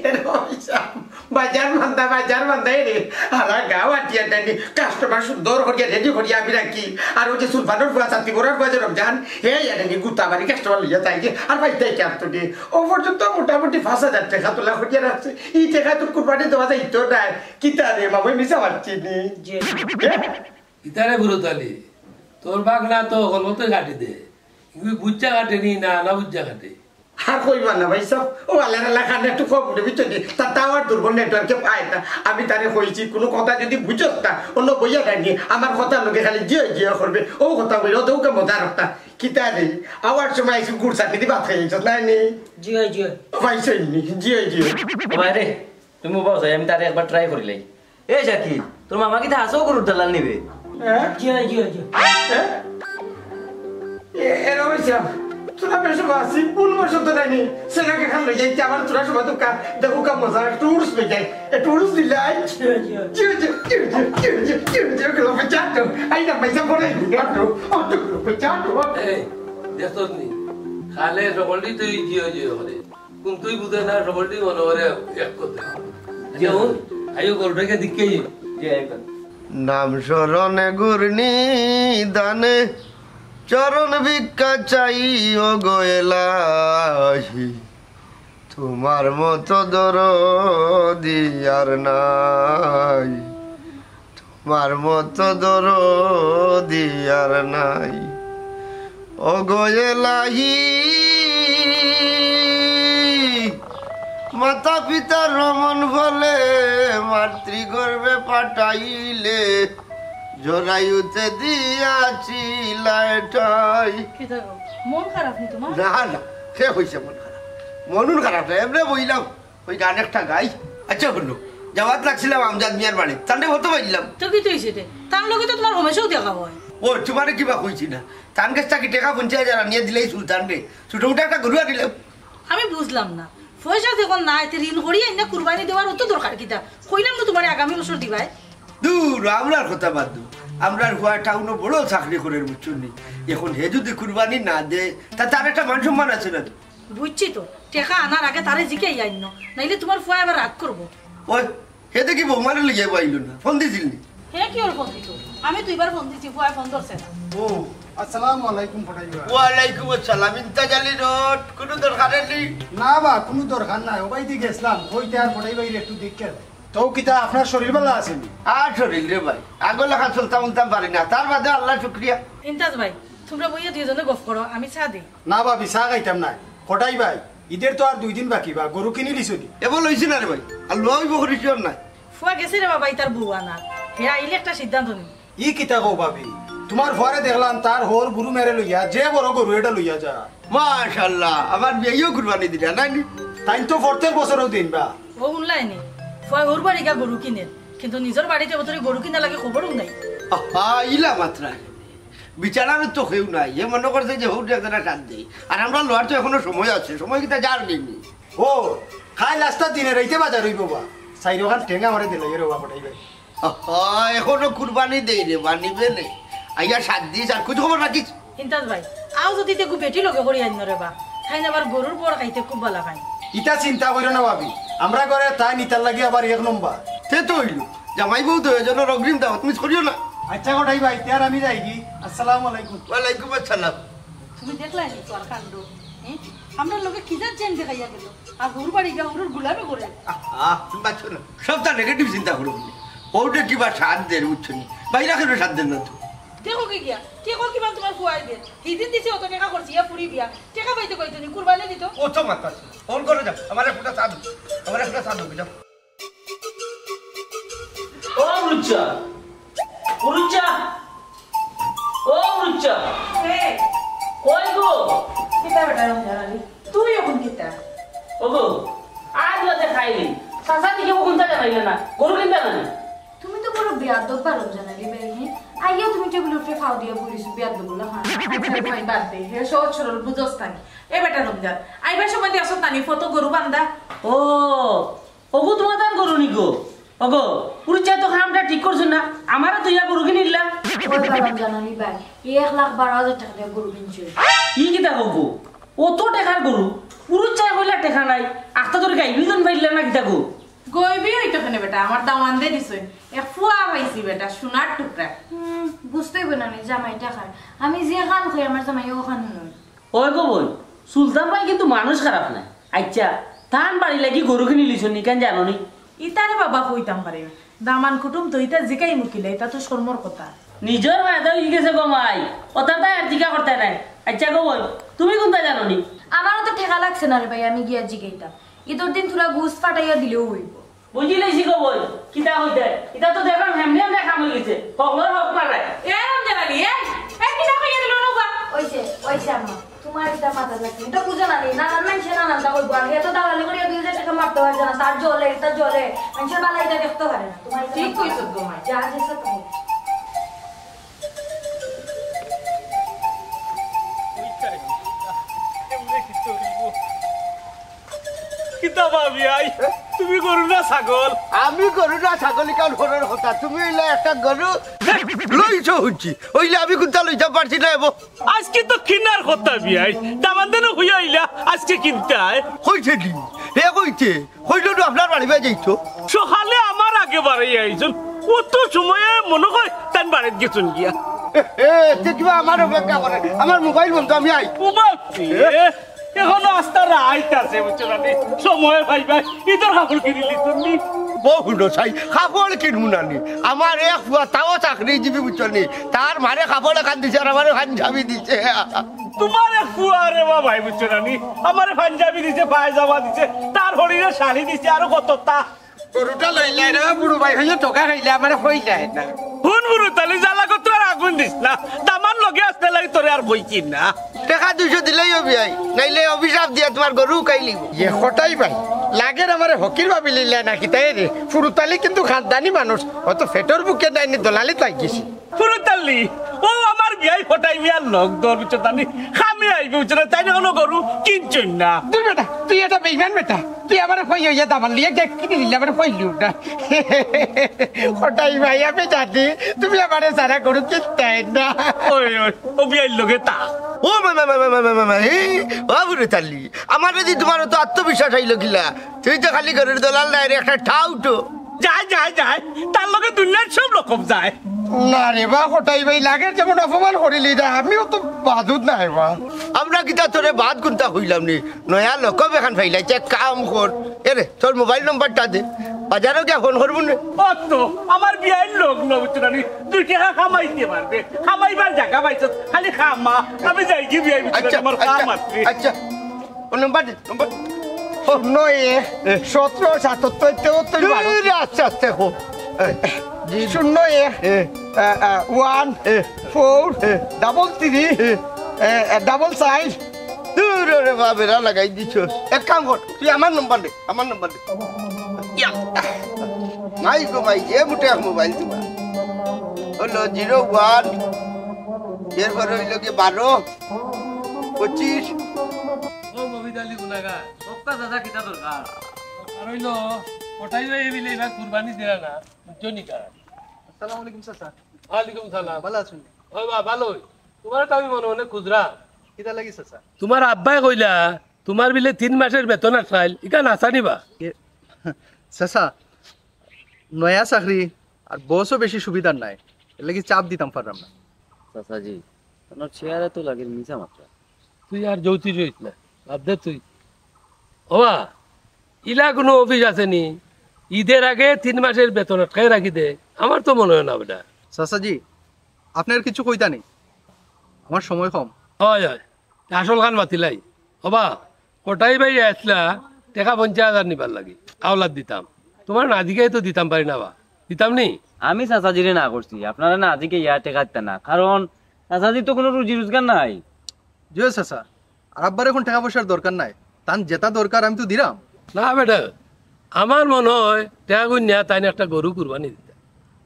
এরকম হিসাব। বাজার মান্দা, বাজার মান্দা, এ রে। হারা গাঁও আটিয়া টানি, customer সুন্দর করিয়া ready করিয়া আমি রাখি। আর ওই যে সুলতানর ফুয়া, সাত্তি বড়ার ফুয়া যে রমজান, হে আনে নি গুতা মারি customer লইয়া যায় যে, আর ভাই তাই কি আর তো নি। ও পর্যন্ত মোটামুটি পাঁচ হাজার টেকা তোলা করিয়া রাখছে। ই টেকা তোর কুরবানি দেওয়া যাইতো না। কিতা রে, মামুই মিছা মারছি নি? জি। হে? ইতারে ফুরতালি, তোর বাগনা তো হকলতে কাটি দে। তুই বুঝা কাটে নি না, না বুঝা কাটে? আর কইবা না ভাই সাব, ও আল্লাহর আল্লাহ খান একটু কম উঠে বুঝছো নি? তা তাও আর দুর্বল network এ পায় না। আমি তারে কইছি, কোনো কথা যদি বুঝছ না, অন্য বইয়া নাই নি, আমার কথা লোকে খালি জিও জিও করবে। ও কথা বলে, ও তো ওকে মজা রাখতা। কিতা রে, আওয়ার সময় এসে গুড় চাটনি দি ভাত খাই যাইছস, নাই নি? জি অয়, জি অয়। ও ভাই সৈনি, জি অয়, জি অয়। ও ভাই রে, তুমি উবাও চাই, আমি তারে একবার try করি লাই। এ জাকির, তোর মামা কিতা হাছাউ গরুর দালাল নিবে? হ্যাঁ? জি অয়, জি অয়, জি অয়। হ্যাঁ? এ, এরা হইছে, তোরা বেশ বাসি, ভুল বশত নাই নি। সেটাকে খান লই যাইতে আমার তোরা সবাই তো কা-, দেখো কা মজা, একটু উড়স লই যাই, একটু উড়স দিলাই। জি অয়, জি অয়। জি অয়, জি অয়, জি অয়, জি অয়, জি অয়, জি অয়, জি অয়, জি অয়, জি অয়, জি অয়। এই না, পয়সা পড়ে, আটো, আটো, পয়সা আটো। এই, দেখছস নি? খালে সকলটি তুই জি অয়, জি অয় করে। কোন তুই বুঝে না, সকলটি মনে করে এক কথা। আচ্ছা, হুন, আইও গরুটাকে দিকে। জি, আইও। নাম স্মরণে ঘূর্ণি দানে চরণ ভিক্ষা চাই ও গো এলাহি, তোমার মতো দরদি আর নাই। তোমার মতো দরদি আর নাই। ও গো এলাহি, মাতা পিতার রমণ ফলে মাতৃগর্ভে পাঠাইলে, জরায়ুতে দিয়াছিলায় ঠাই। কিতা গো, মন খারাপ নি তোমার? না, না, কে কইছে মন খারাপ? মনও খারাপ না, এমনে বইলাম। ওই গান একটা গাই। আচ্ছা, হুনো, যাওয়াত লাগছিলাম আমজাদ মিয়ার বাড়ি, তানরে কত পাইলাম। তো কিতা অইছে তে? তান লগে তো তোমার হমেশাউ দেখা অয়। ও, তোমারে কিবা কইছি না? তান গেছ থাকি টেকা পঞ্চাশ হাজার আনিয়া দিলাই সুলতানরে। ছোট মোটো একটা গরু আনিলাম। আমি বুঝলাম না, পয়সা যখন নাই, তে ঋণ করি আইনা কুরবানি দেওয়ার অত দরকার কিতা? কইলাম তো তোমারে আগামী বছর দিবায়। দূর, আমরার কথা বাদ দেও। আমরার ফুয়া টাউনো বড় চাকরি করের, বুঝছো নি? এখন হে যদি কুরবানি না দে, তা তার একটা মান সম্মান আছে না? বুঝছি তো, টেকা আনার আগে তারে জিকাইয়া আইনো, নাইলে তোমার ফুয়া আবার রাগ করবো। ওই, হে দেখি বৌমারে লইয়া আইলো না, ফোন দিছিল নি? হে কিওর ফোন দিত? আমি দুইবার ফোন দিছি, ফুয়ায় ফোন ধরছে না। ও, আসসালামু আলাইকুম ফটাই ভাই। ওয়ালাইকুম আসসালাম, ইন্তাজ আলী রোড, কোনো দরকার নি? না বা, কোনো দরকার নাই, ও বাড়িদি গেছলাম, কইতে আর ফটাই ভাইরে একটু দেখি। তো কিতা আপনার শরীর ভালা আছে নি? আর শরীর রে ভাই, আগর লাখান চলতাম উলতাম পারি না, তার বাদে আল্লাহ শুক্রিয়া। ইন্তাজ ভাই, তোমরা বইয়া দুইজনে গফ করো, আমি চা দেই। না ভাবি, চা খাইতাম না। ফটাই ভাই, ইদের তো আর দুই দিন বাকি বা, গরু কিনিলিছো নি? এবার লইছি না রে ভাই, আর লওয়া অইবো করি sure নাই। ফুয়া গেছে রে বাবা, ইতার বউ আনাত। হে আইলে একটা সিদ্ধান্ত নিমু। ই কিতা কও ভাবি? তোমার ফুয়ারে দেখলাম তার হউর গরু মেরে লইয়া, যে বড় গরু এটা লইয়া যা। মাশাআল্লাহ, আমার বিয়াইও কুরবানি দিলা, নায় নি? তাইন তো প্রত্যেক বছরও দিন বা। ও হুনলায় নি, ফুয়া হউর বাড়ি গিয়া গরু কিনের, কিন্তু নিজর বাড়িত অতরি গরু কিনার লাগি খবরও নাই। আহা, ইলা মাতরা। বিচারারও তো কেউ নাই, হে মনো করছে যে হউর একজনা সাথ দেই। আর আমরা লওয়ার তো এখনো সময় আছে, সময় কিতা যার নেই নি। ও, কাইল আস্তা দিনে রাইতে বাজার অইবো বা। চাইরোখান টেঙা আমারে দিলাই রে বা ফটাই ভাই। আহা, এখনো কুরবানি দেই রে বা, নিবে নে। আইয়া সাত দিস আর খোঁজ খবর রাখিস। ইন্তাজ ভাই, আও যদি দেখো বেটি লগে করি আইন রে বা। খাইন আবার গরুর পর খাইতে খুব ভালা খাইন। ইতা চিন্তা করিও না ভাবি, আমরা ঘরে তাইন ইতার লাগি আবার এক নম্বর। তে তো অইলো, জামাই বউ তো এজন্য অগ্রিম দাওয়াত miss করিও না। আচ্ছা ফটাই ভাই, তে আর আমি যাইগি। আসসালামু আলাইকুম। ওয়ালাইকুম আসসালাম। তুমি দেখলায় নি তো আর কাণ্ড? হ্যাঁ? আমরার লগে কি জাত জেন দেখাইয়া গেল? আর হউর বাড়ি গিয়া হউরর গুলামি করে। আহ, তুমি বাঁচো না। সব তার negative চিন্তা করো। হউরে কিবা সাথ দের, বুঝছো নি? বাইরা কেউ সাথ দের না তো। দেখো কি গিয়া? কে কর কিমান তোমার ফুয়ায় দের? হিদিন দিছে অত টেকা খরচ, ইয়া ফুরি বিয়া। টেকা পাইতে কইতো নি, কুরবানি দিত। ও তো মাথা। ফোন করে যাও। আমার একটা চা দাও। আমার একটা চা দাও, যাও। ও রুচা, ও রুচা, ও রুচা। কে? ওই গো, কিতা বেটা রমজান আলী, তুই অখন কিতা? ও গো, আজ বাদে খাইলি, চাচা দিকে অখন তা জানাইলে না, গরু কিনতে না? তুমি তো বড় বেয়াদব বা রমজান আলী ভাই, হ্যাঁ? আইয়া তুমি টেবিলর উপরে ফাও দিয়া বইছো, বেয়াদব বলা, হ্যাঁ? আচ্ছা রে ভাই, বাদ দে, হে সহজ সরল বুঝস না নি। এ বেটা রমজান, আইবার সময় দেখছস না নি, ফত গরু বান্ধা। ও, ওগো তোমার তার গরু নি গো। ওগো, পুরুষ চাই তো কামটা ঠিক করছো না, আমারও তো ইয়া গরু কিনিলা। ওই বা রমজান আলী ভাই, এই এক লাখ বারো হাজার টেকা দিয়া গরু কিনছো। ই কিতা গো? অত টেকার গরু, পুরুষ চাই কইলা টেকা নাই, আস্তা তোর গাইবি জন পাইলা না কিতা গো? গইবি হইতো কেনে বেটা, আমার দামান্দে দিছইন। এক ফুয়া পাইছি বেটা, সোনার টুকরা। হুম, বুঝতেই বই না নি, জামাই টাকার। আমি যে কান কই আমার জামাই ও কান নয়। ওই গো বই, সুলতান ভাই কিন্তু মানুষ খারাপ নায়। আচ্ছা, তান বাড়ি লাগি গরু কিনি লিছন নি কেন জানো নি? ইতারে বাবা কইতাম পারি না। দামান কুটুম তো ইতা জিকাই মুকিলে, ইতা তো শর্মর কথা। নিজর ফায়দা হই গেছে গো মাই, ওটা তাই আর জিকা করতে নাই। আচ্ছা গো বই, তুমি কোনটা জানো নি? আমারও তো ঠেকা লাগছে না রে ভাই, আমি গিয়া জিগাইতাম। ইতর দিন তোরা গুস ফাটাইয়া দিলেও হইব। বুঝি লইছি গো বই, কিতা হইতে? ইতা তো দেখলাম হেমনে হেমনে কাম হই গেছে। হকলর হক মারায়। এ রমজান আলী, এ, এ কিতা কইয়া দিল রে বা? ওইছে, ওইছে আম্মা। তোমার ইতা মাথা লাগছে। ইতা বুঝো না নি? নানান মানুষে নানানটা কইবো। আর এত দালালি করিয়া দুই হাজার টেকা মারতে পারছে না। তার জলে, ইতা জলে। মানুষের বালা ইতা দেখতে পারে না। তোমার ইতা ঠিক মাথা কইছো লাগছে। গো মাই। যা, যা, সব তাই। কিতা ভাবি আই? তুমি গরু না ছাগল? আমি গরু না ছাগল, ইখান হরর কথা। তুমি অইলা একটা গরু লইছো হুনছি। অইলে আমি কুনটা লইতাম পারছি না এবো। আজকে তো কিনার কথা বিয়াই। দামান্দে না হইয়া আইলা, আজকে কিনতে আয়। কইছে কি? হে কইছে? কইলো তো আপনার বাড়ি বাই যাইতো। সকালে আমার আগে বাড়ি আইছন। অত সময়ে মনে হয় তান বাড়িত গেছন গিয়া। এ, এ, তে কিবা আমার অপেক্ষা করে। আমার মোবাইল বন্ধ, আমি আই। ও বাপ রে, এখনো আস্তা রাইত আছে, বুঝছো না নি? সময় পাইবা, ইতর কাপড় কিনিলি তুমি। বহু হুনো চাই, কাপড় কিনবো না নি। আমার এক ফুয়া তাও চাকরিজীবী, বুঝছো নি? তার মারে কাপড় এখান দিছে আর আমারে পাঞ্জাবি দিছে। তোমার এক ফুয়া রে বা ভাই, বুঝছো না নি? আমারে পাঞ্জাবি দিছে, পায়জামা দিছে, তার হরিণের শাড়ি দিছে, আরো কত তা। গরুটা লইলাই রে, বুড়ো ভাই হইয়া ঠকা খাইলে আমারে কইলাই না। হুন বুড়ো তালি, জ্বালা করতে আর আগুন দিস না। দামান লগে আসতে লাগি তোরে আর কইছি না। টেকা দুইশো দিলেই অইবো আই, নাইলে অভিশাপ দিয়া তোমার গরু উকাইলিব। এ কটাই ভাই, লাগের আমারে ফকির ভাবি লিলা না কিতা এ রে? ফুরুতালি কিন্তু খানদানি মানুষ, অত পেটর ভুকে নাইনি দলালিত লাগিছে। ফুরুতালি, ও আমার বিয়াই ফটাই মিয়ার লগ দর, বুঝছো তানি? খামে আইবে, বুঝছো না? তাই না কোনো গরু কিনছইন না। দূর বেটা, তুই এটা বেইমান বেটা। তুই আমারে কই অইয়া দামান লিয়ে দেখ কি দিলি, আমারে কইলু না। কটাই ভাই, আমি জানি তুমি আমারে সারা গরু কিনতে না। ওই, ওই, ও বিয়াইর লগে তা। ও মা, মা, মা, এই, ও ফুরুতালি, আমার যদি তোমার অত আত্মবিশ্বাস আইলো কিলা? তুই তো খালি গরুর দলাল নায় রে, একটা ঠাউটো। যায়, যায়, যায়, তার লগে দুনিয়ার সব রকম যায়। না রে বা, কটাই ভাই, লাগের যেমন অপমান করিলি না, আমিও তো বাদুদ নাই বা। আমরা কিতা তোরে বাদ কুনটা কইলাম নি? নয়া লকব এখান পাইলাইছে, এক কাম কর। এরে, তোর মোবাইল নম্বরটা দে, বাজারো গিয়া ফোন করবো নে। ও তো, আমার বিয়াইর লগ ল, বুঝছো না নি? দুই টেকা কামাইতে পারবে, কামাইবার জাগা পাইছস, খালি কামা। আমি যাই কি বিয়াই, বুঝছো না? আচ্ছা, আমার কাম আচ্ছা, আছে। আচ্ছা। ও নম্বর দে, নম্বর দে। শূন্য এক, এ। সতেরো সাতাত্তর তেহত্তর বারো। দূরে আস্তে আস্তে কো। এ, জি। শূন্য এক, এ। আ, আ, ওয়ান, এ। ফোর, এ। ডাবল থ্রি, এ। এ, এ, ডাবল সাইন। দূর রে বাবা, বেড়া লাগাই দিছস। এক কাম কর, তুই আমার নম্বর দে, আমার নম্বর দে। ইয়া। নাই গো ভাই, এ মুঠে এক মোবাইল দিবা। হলো জিরো ওয়ান, এরপরে হইলো কি বারো, পঁচিশ। ও মফিজ আলী গুনাগার, মক্কা দাদা কিতা দরকার? আর হইলো, ওটাই ওই বিলে এবার কুরবানি দিলা না, বুঝছো নি কার? আসসালামু আলাইকুম চাচা। ওয়ালাইকুম সালাম। ভালা আছইন? ওই বা, ভালোই। তোমার তো আমি মনে মনে খুজরা। কিতা লাগি চাচা? তোমার আব্বায় কইলা, তোমার বিলে তিন মাসের বেতন আটকাইল, ইখান হাছা নি বা? এ, চাচা, নয়া চাকরি, আর বসও বেশি সুবিধার নায়, এর লাগি চাপ দিতাম পারলাম না। চাচাজি, আপনার চেহারা তো লাগের মিছা মাতরা। তুই আর যৌতি রইস না, বাদ দে তুই। ওবা, ইলা কোনো অফিস আছে নি? ঈদের আগে তিন মাসের বেতন আটকাই রাখি দে, আমার তো মনে হয় না বেটা। চাচাজি, আপনার কিছু কইতা নি, আমার সময় কম। হয়, হয়। আসল খান মাতিলাই। ওবা, কটাই ভাই আইছলা, টেকা পঞ্চাশ হাজার নিবার লাগি। আওলাদ দিতাম। তোমার নাজিকে তো দিতাম পারি না বা। দিতাম নি? আমি চাচাজিরে না করছি, আপনারা নাজিকে ইয়া টেকা দিতা না। কারণ চাচাজি তো কোনো রুজি রোজগার নাই। জি অয় চাচা, আর আব্বার এখন টেকা পয়সার দরকার নাই, তান যেটা দরকার আমি তো দিরাম। না বেটা, আমার মনো অয় টেকা গুইন্যা তাইন একটা গরু কুরবানি দিতা।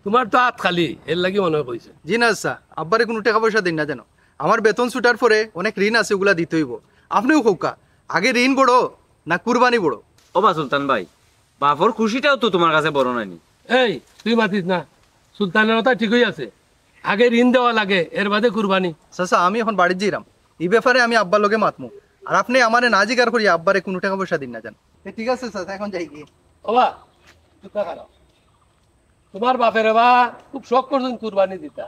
তুমার তো আত খালি, এরলাগি মনো অয় কইছে। জি না চাচা, আব্বারে কুনু টেকা পয়সা দেইন না যেন। আমার বেতন ছুটার পরে অনেক ঋণ আছে, অগুলা দিতে অইবো। আপনেউ কউক্কা, আগে ঋণ বড় না কুরবানি বড়? ওবা সুলতান ভাই, বাফর খুশিটাও তো তুমার কাছে বড় নায়নি? এই, তুই মাতিস না, সুলতানের কথা ঠিকই আছে, আগে ঋণ দেওয়া লাগে, এর বাদে কুরবানি। চাচা, আমি এখন বাড়িত যাইরাম, ই ব্যাপারে আমি আব্বার লগে মাতমু। আর আপনে আমারে না জিকার করিয়া আব্বারে কুনু টেকা পয়সা দিন না যেন। এ, ঠিক আছে চাচা, এখন যাইগি। ওবা, চুপ থাক আরো। তুমার বাফে রেবা খুব শখ করছইন কুরবানি দিতা,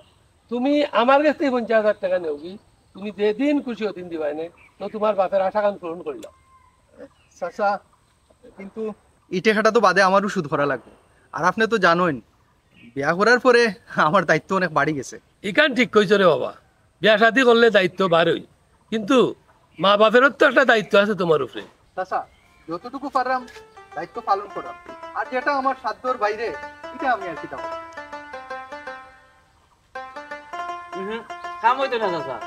তুমি আমার গেছ থাকি পঞ্চাশ হাজার টেকা নেওগি, তুমি যেদিন খুশি অদিন দিবায়নে, তো তুমার বাফর আশাখান পূরণ করিলাও। চাচা, কিন্তু ই টেকাটা তো বাদে আমারও শোধ করা লাগবো। আর আপনে তো জানইন, বিয়া করার পরে আমার দায়িত্ব অনেক বাড়ি গেছে। ইখান ঠিক কইছো রে বাবা, বিয়া শাদি করলে দায়িত্ব বাড়ই, কিন্তু মা বাফেরও তো একটা দায়িত্ব আছে তুমার উপরে। চাচা, যতটুকু পাররাম দায়িত্ব পালন করাম, আর যেটা আমার সাধ্যর বাইরে, ইটা আমি আর কিতা করতাম। হুম, কাম অইতো না চাচা,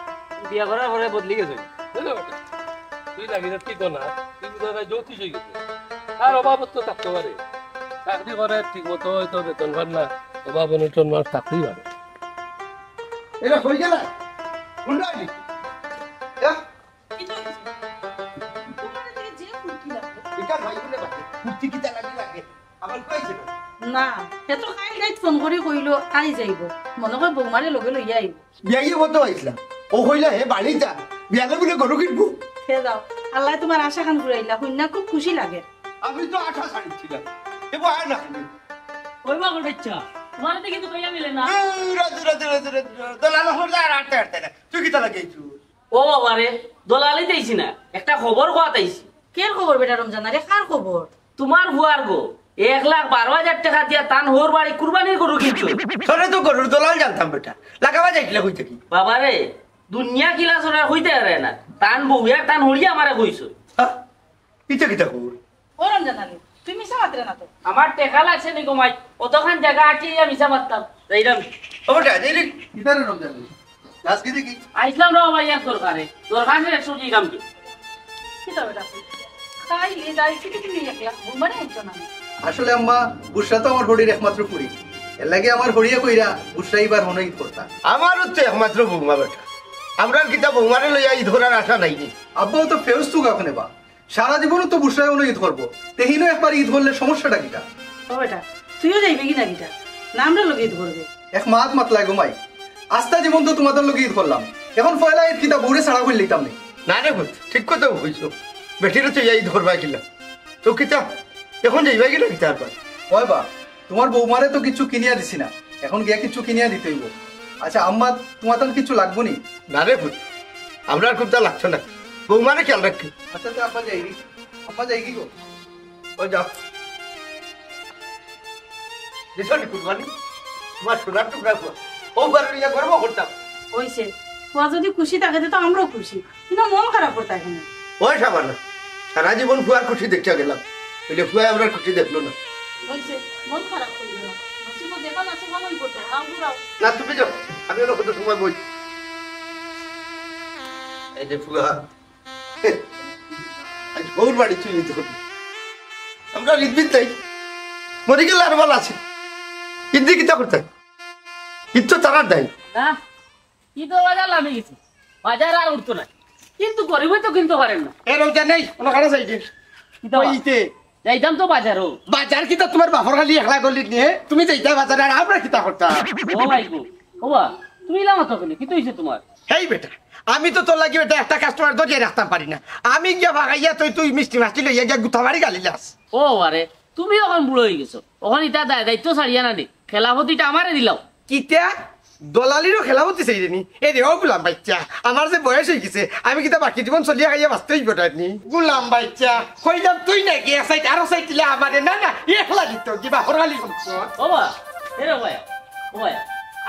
বিয়া করার পরে বদলি গেছে। বুঝলে বেটা, তুই লাগি যাস কি কর না, তুই বুঝা যায় জ্যোতিষ অই গেছে। তার অভাব তো থাকতে পারে, চাকরি করে ঠিক মতো হয়তো বেতন পার না, অভাব অনটন মানুষ থাকতেই পারে। এটা হয়ে গেল? কোনটা আইলি? হ্যাঁ? কিতা অইছে? তুমার এদিকে যে ফুর্তি লাগে। এটা ভাই বলে বাকি। ফুর্তি কিতা লাগে লাগে? আবার কইছে না। না, হে তো কাইল রাইত ফোন করি কইলো আই যাইবো। মনো কয় বৌমারে লগে লইয়া আইবো। বিয়াইয়ে কত আইছলা? ও কইলা হে বাড়িত যা। বিয়ালে বলে গরু কিনবো। হে যাও, আল্লায় তুমার আশাখান পুরাইলা। হুইন্না খুব খুশি লাগে। আমি তো আশা ছাড়িছিলাম। এ বউ আর রাখবি। ওই বা ঘটেচ্ছা, তুমার তো কিন্তু কইয়া মিলে না। এই রাজু, রাজু, রাজু, রাজু, দলাল হল যা আর আটতে আটতে না। তুই কিতা লাগাইছু? ও বাবা রে, দলালি দিছি না, একটা খবর কওয়াত আইছি। কের খবর বেটা রমজান? আরে কার খবর? তুমার ফুয়ার গো, এক লাখ বারো হাজার টেকা দিয়া তান হউর বাড়ি কুরবানির গরু কিনছইন। তোরে তো গরুর দলাল জানতাম বেটা, লাগাবা যাইছিলা কই থাকি? বাবা রে, দুনিয়া কিলা চলার কইতে পারে না, তান বউয়ে আর তান হড়িয়ে আমারে কইছইন। হ্যাঁ? ইটা কিতা খবর? ও রমজান আলী, তুই মিছা মাতরে না তো। আমার টেকা লাগছে নি গো মাই, অতখান জাগা আটিয়া মিছা মাততাম। যাইরাম। ও বেটা, যাইরে। কিতা রে রমজান আলী? আজকে দেখি। আইছলাম রে বাবা, এক দরকারে। দরকার ছিল একশো জি গ্রাম কি? কিতা বেটা? তাই লে যাই, কিতা তুমি একলা? ঘুমারে আইছো না? আসলে আম্মা, বুশরা তো আমার হড়ির একমাত্র ফুড়ি। এর লাগি আমার হড়িয়ে কইরা বুশরা ইবার হনো ঈদ করতা। আমারও তো একমাত্র বৌমা বেটা। আমরার কিতা বৌমারে লইয়া ঈদ করার আশা নাই নি? আব্বাও তো ফেরস্তুক এখন এবা। সারা জীবনও তো বুশরায় অনো ঈদ করবো। তেহিনও একবার ঈদ করলে সমস্যাটা কিতা? ও বেটা, তুইও যাইবে কি না কিতা? না, আমরার লগে ঈদ করবে। এক মাত মাতলায় গো মাই। আস্তা জীবন তো তুমার লগে ঈদ করলাম। এখন পয়লা ঈদ কিতা বউরে ছাড়া করি লইতাম নি? না রে পুত, ঠিক কথা কইছো। বেটিরে তো ঈদ করবা কিলা। তো কিতা? এখন যাইবা কিলা কিতা আরবার? ওই বা, তুমার বৌমারে তো কিচ্ছু কিনিয়া দিছি না, এখন গিয়া কিচ্ছু কিনিয়া দিতে অইবো। আচ্ছা আম্মা, তুমার তান কিচ্ছু লাগবো নি? না রে পুত, আমরার কুন্তা লাগতো না, বৌমারে খেয়াল রাখবি। আচ্ছা, তে আব্বা যাইগি, আব্বা যাইগি গো। ও যাও। দিছো নি কুরবানি? তুমার সোনার টুকরা ফুয়া। ও ঘরে লইয়া গর্ব করতাম। অইছে, ফুয়া যদি খুশি থাকে তে তো আমরাও খুশি। কিন্তু মন খারাপ করতা কেনে? ওই সাবানা, সারা জীবন ফুয়ার খুশি দেখিয়া গেলাম, অইলে ফুয়ায় আমরার খুশি দেখলো না। অইছে, মন খারাপ করিও না। নসিবো যেখান আছে, ওখানই করতে, আও ঘুরাও। না, তুমি যাও, আমি অনো কত সময় বই। এই যে ফুয়া, আজ বউর বাড়ি চলে যেতে হবে। আমরা রিদবিদ নাই, মরি গেলে আর ভালা আছে। ঈদ দি কিতা করতাম? ঈদ তো তারার দায়। না, ঈদ তো বাজার লামে গেছে, বাজার আর উঠতো না। কিন্তু গরিবে তো কিনতে পারেন না। এ রোজা নেই, অনো খাড়া সাইডে। কিতা ওই বা? ঈদে। যাইতাম তো বাজারও। বাজার কিতা তুমার বাফর খালি একলা গলিত নিয়ে? তুমি যাইতা বাজারে আর আমরা কিতা করতাম? ও ভাই গো, ও বা, তুমি ইলা মাতো কেনে? কিতা অইছে তুমার? হেই বেটা, আমি তো তোর লাগি বেটা একটা কাস্টমার ধরিয়া রাখতাম পারি না। আমি গিয়া ভাগাইয়া তুই, তুই মিষ্টি মাষ্টি লইয়া গিয়া গুতা মারি গালিলাস। ও আরে, তুমি অখন বুড়া অই গেছো, অখন ইতা দায় দায়িত্ব ছাড়িয়া না নি, খেলাফতিটা আমারে দিলাও। কিতা? দলালিরও খেলাফতি চাইরে নি? এ রে, ও গুলাম বাইচ্চা, আমার যে বয়স অই গেছে, আমি কিতা বাকি জীবন চলিয়া খাইয়া বাঁচতে অইবো নি? গুলাম বাইচ্চা, কইলাম তুই নাকি এক সাইড আরো সাইড দিলে আমারে, না, না, একলা দিত, কিবা হরালি করছো। ও বা, এ রে ভাই, ও ভাই,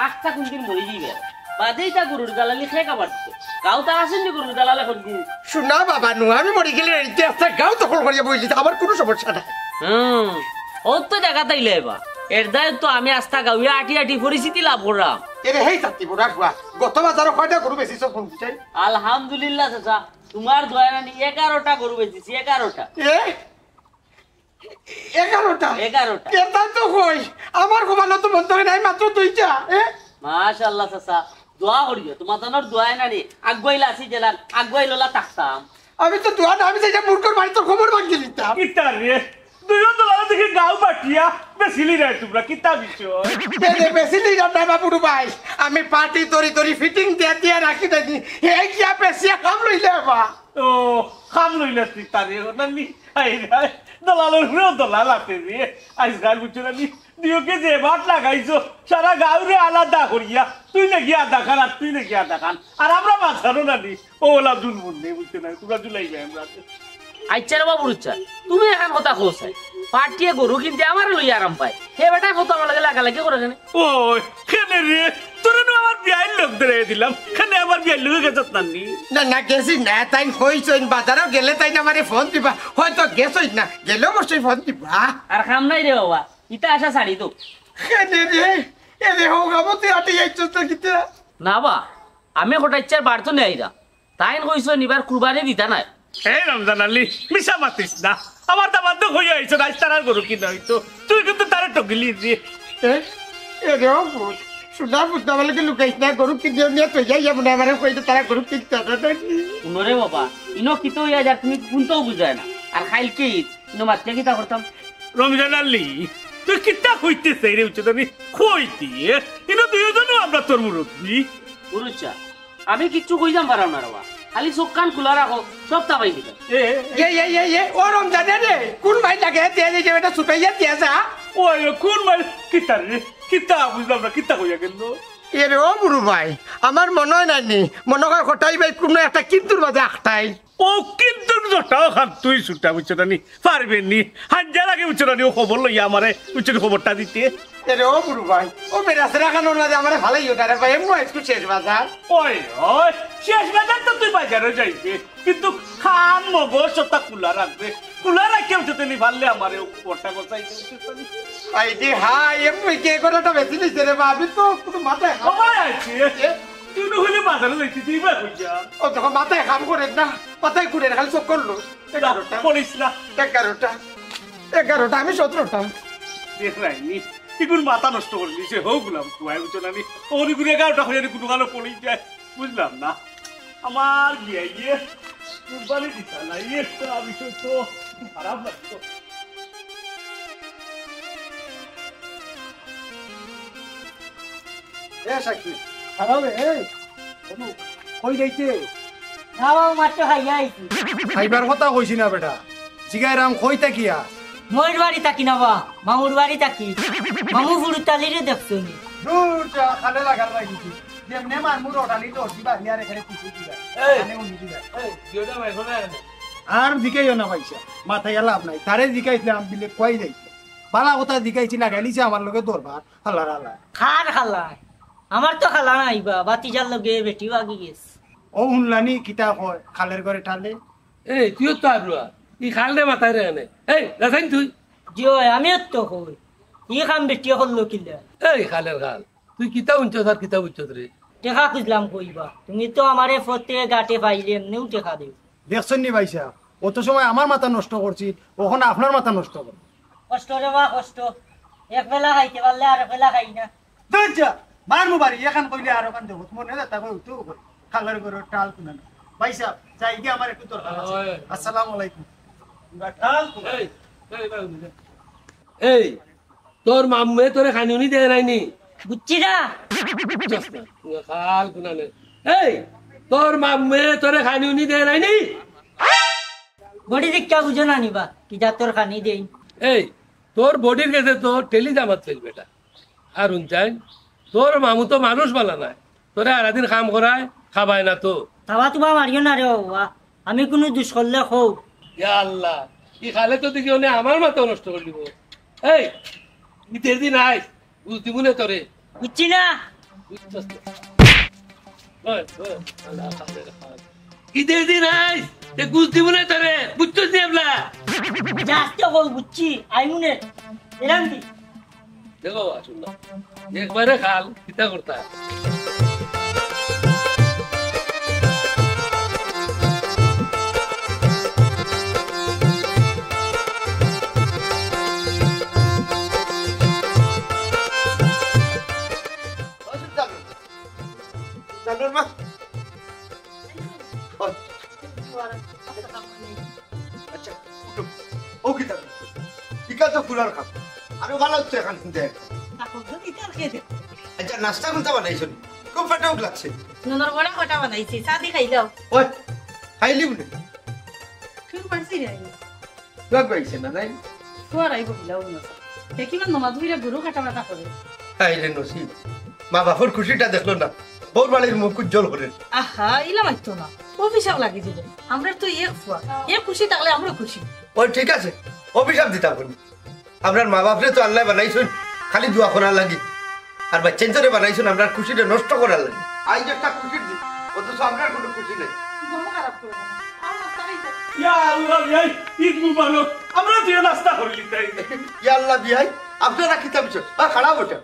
আখতা কুনদিন মরি যাইবে। বাদেই তা গরুর দালালি খেয়ে কাবার দিছে। গাঁও তা আসেননি গরুর দালালে করবি। শোনা বাবা নু, আমি মরি গেলে এই যে আস্তা গাঁও দখল করিয়া বইলি, আমার কোনো সমস্যা নাই। হুম, ও তো দেখা তাইলে এবার। এর দায় তো আমি আস্তা গাউয়া আটি আটি পরিচিতি লাভ করলাম। এরে হেই জাতি বুড়া ফুয়া, গত বাজারো কয়টা গরু বেচিছো হুনছি? আলহামদুলিল্লাহ চাচা, তুমার দোয়ায় নানি এগারোটা গরু বেচিছি, এগারোটা। এ? এগারোটা? এগারোটা। এটাই তো কই, আমার কপালো তো মনে হয় নাই, মাত্র দুইটা। এ? মাশাআল্লাহ চাচা, দোয়া করিও, তুমার জানোর দোয়ায় নানি আগুয়াইলা আছি জেলান, আগুয়াইলা থাকতাম। আমি তো দোয়া না, আমি যেটা মূর্খর বাড়িত খবর ভাঙি দিতাম। কিতা রে? দুইও দলাল দেখি গাউ বাটিয়া বেচিলিরায় তুমরা, কিতা বিষয়? এরে বেচিলিরাম না বাবুর ভাই, আমি পাটি তরি তরি ফিটিং দিয়া দিয়া রাখি দেনি। হে গিয়া বেচিয়া কাম লইলে বা। ও, কাম লইলে তুই তারে, ও নানি, আই রে, দলালর উপরেও দলাল আছে রে। আইজকাল বুঝছো নানি, দুইওকে যে বাট লাগাইছো, সারা গাউরে আলাদা করিয়া, তুই নাকি আধা খান আর তুই নাকি আধা খান, আর আমরা মাঝখানো নানি। ও ওলা জুলমুন নেই, বুঝছো না, তুমরা জুলাইবায় আমরা। আইচ্ছা রে বাবুর উচ্চা, তুমি এখান কথা কও চাই। পাটিয়ে গরু কিনতে আমারে লইয়া আরাম পায়। হে বেটায় কত আমার লগে লাগালাগি করে কেনে? ওই, কেনে রে? তোরে নু আমার বিয়াইর লগ ধরে দিলাম। কেনে আমার বিয়াইর লগে গেছত নানি? না, না, গেছি না। তাইন কইছইন, বাজারো গেলে তাইন আমারে ফোন দিবা। হয়তো গেছইন না, গেলেও অবশ্যই ফোন দিবা। আর কাম নাই রে বাবা, ইতা আশা ছাড়ি দেও। কেনে রে? এরে হো, গাবো তুই আটি আইছস না কিতা? না বা, আমি কটাইচ্ছার বাড়তো নেই আইরা। তাইন কইছইন ইবার কুরবানি দিতা নায়। এই রমজান আলী, মিছা মাতিস না। আমার দামান্দে কইয়া আইছইন, আইজ তারার গরু কিনা অইতো। তুই কিন্তু তারে ঠগিলি রে। এ? এরে ও পুত, সুনা পুত, আমারে লগে লুকাইস না, গরু কিনিয়া নিয়া তুই যাই, এমনে আমারে কইতে তারা গরু কিনতা নায় নানি। হুনো রে বাবা, ইনো কিতা অইয়া যার তুমি কুন্তাও বুঝায় না। আর কাইলকে ইদ, ইনো মাতিয়া কিতা করতাম? রমজান আলী, তুই কিতা কইতে চাইরে উচ্চদানি? কইতে, ইনো দুইওজনও আমরা তোর মুরব্বি। গুরুচা, আমি কিচ্ছু কইতাম পারাম না রে বা। খালি চোখ কান খুলা রাখো, সব তাবাই দিতাম। এ, এ, এ, এ, এ, ও রমজান রে, কুন মাইর লাগে? তে এই যে বেটা ছুটাইয়া দিয়া যা। ওই, কুন মাইর? কিতা রে? কিতা বুঝলাম না, কিতা কইয়া গেল? এরে ও বুরু ভাই, আমার মনো অয় নানি, মনো অয় কটাই ভাই কুনু একটা কিন্তুর মাঝে আখটাই। ও কিন্তুর জটাও খান তুই ছুটা, বুঝছো নানি? পারবে নি? হাঞ্জার আগে, বুঝছো নানি, ও খবর লইয়া আমারে, বুঝছো নি, খবরটা দিতে। এরে ও বুরু ভাই, ও বেড়াছেড়া খানোর মাঝে আমারে ফালাইও না রে ভাই, এমন একটু শেষ বাজার। ওই, ওই, শেষ বাজার তো তুই বাজারো যাইবে, কিন্তু খান মগজ সবটা খুলা রাখবে। খুলা রাখিয়া উঠতে নি পারলে আমারে ও খবরটা গোছাই দে, বুঝছো নানি? আই রে হায়, এমন কে করে একটা বেশি নিছে রে বা, আমি তো কুনু মাথায় ও ভাই, আইছে। এ? তুই তো হইলে বাজারো যাইতে দিবা কইয়া। ও দেখো, মাথায় কাম করে না, মাথায় ঘুরে না, খালি চোখ করলো। এগারোটা। পড়িস না। এগারোটা। এগারোটা, আমি সতেরোটা। দেখ রাইনি, ইগুর মাথা নষ্ট করলি, সে হোক গুলাম, তুই বুঝছো নানি? ওর ইগুর এগারোটা হয়ে কুনু কালো পড়ি যায়, বুঝলাম না। আমার বিয়াইয়ে কুরবানি দিতা না, ইয়ে তো আমি তো খারাপ লাগতো। এ সাক্ষী, খারাপ রে, এই, বন্ধু, কই যাইতে? না বাবা, মাত্র খাইয়া আইছি। খাইবার কথা কইছি না বেটা, জিগাইরাম কই থাকিয়া? মইর বাড়ি থাকি না বা, মামুর বাড়ি থাকি। মামু ফুরুতালিরে দেখছো নি? দূর যা, খালে লাগার লাগিছি। যেমনে মারমু রটালি দৌড় দিবা, হিয়ার এখানে পিছু দিবা। এই, এখানে উনি দিবা। এই, জিওটা ভাই, শোনা এখানে। আর জিগাইও না ভাইসা, মাথায় লাভ নাই। তারে জিগাইছিলাম বিলে কই যাইছে। বালা কথা জিগাইছি, লাগাইলিছে আমার লগে দরবার। হালার হালা। খার খালা? আমার তো খালা নাই বা, বাতিজার লগে বেটি ভাগি গেছে। ও হুনলানি কিতা কয়, খালের ঘরে ঠালে? এই, তুইও তো আবরুয়া। ই খালরে মাথায় রে এনে। এই, রাজাইন তুই। জি অয়, আমিও তো কই। ই কাম বেটিয়ে করলো কিলা? এই খালের খাল, তুই কিতা হুনছস আর কিতা বুঝছস রে? টেকা খুঁজলাম কইবা। তুমি তো আমারে ফতে ঘাটে পাইলে এমনেও টেকা দেও। দেখছইন নি ভাইসা, অত সময় আমার মাথা নষ্ট করছি, অখন আপনার মাথা নষ্ট করো। কষ্ট রে বা কষ্ট, এক বেলা খাইতে পারলে আর এক বেলা খাই না। ধৈর্য, মার মুবারি, এখান কইলে আর ওখান দেবো, মনে যায় তা কই উঠতেও কই। খালার ঘরর টাল কুনা না। ভাইসা, যাই গিয়া আমার একটু দরকার আছে। ওই। আসসালামু আলাইকুম। টাল কুনা। এই, এই, এই, এই, তোর মামুয়ে তোরে খানিউনি দেয় নাইনি? বুঝছি না। বুঝছস না? খাল কুনানে। এই, তোর মামুয়ে তোরে খানিউনি দেয় নাইনি? বডি দেখিয়া বুঝো না নি বা, কি জাতর খানি দেই। এই, তোর বডির গেছে তো টেলি জামাত ফেল বেটা। আর হুনছাইন, তোর মামু তো মানুষ বালা নায়। তোরে সারাদিন কাম করায়, খাবায় না তো। তাবা তুবা মারিও না রে বাবা, আমি কুনু দুষ করলে কও। ইয়া আল্লাহ, ই খালে তো দেখি অনে আমার মাথা নষ্ট করি দিবো। এই, ইতের দিন আইস, গুছ দিমুনে তোরে। বুঝছি না। বুঝছস তো? ওই, ওই, আল্লাহ, আল্লাহ, আল্লাহ। ইতের দিন আইস, তে গুছ দিমুনে তোরে, বুঝছস নি এবলা? যা আস্তে কও, বুঝছি, আইমুনে। এরাম দি। দেখো, আসুন না। একবারে খাল, কিতা করতা? জানোর মা? ও। আচ্ছা, উঠো। ও কিতা? ইকা তো ফুলার খাম। আরো ভালা অইতো এখান দেখ। আচ্ছা, নাস্তা কুনতা বানাইছো নি? খুব পেটে ভুক লাগছে। নুনর বড়া কটা বানাইছি, চা দি খাইলাও। ওই, খাইলি বলে। কেউ পারছি রে। লগ পাইছে না, নাই? ফুয়ার আইব কিলা অন্য। দেখি না, নমাজ হইলে গরু কাটা বাটা করে। হায় রে নসিব, মা বাপর খুশিটা দেখলো না, বউর বাড়ির মুখ উজ্জ্বল করে। আহা, ইলা মাইতো না, অভিশাপ লাগি দিল। আমরা তো এক ফুয়া, এক খুশি থাকলে আমরা খুশি। ও ঠিক আছে, অভিশাপ দিতাম কেনে? আমরার মা বাপরে তো আল্লায় বানাইছইন খালি দোয়া করার লাগি, আর বাচ্চাইন্তরে বানাইছইন আমরার খুশিটা নষ্ট করার লাগি। আইজ একটা খুশির দিন, অথচ আমরার কুনু খুশি নাই। মন খারাপ করে না। ইয়া আল্লাহ, বিয়াই, ঈদ মুবারক। আমরা দুইও নাস্তা করি লিতাম। ইয়া আল্লাহ, বিয়াই, আপনারা কিতা বিষয়? আ, খাড়া বসা।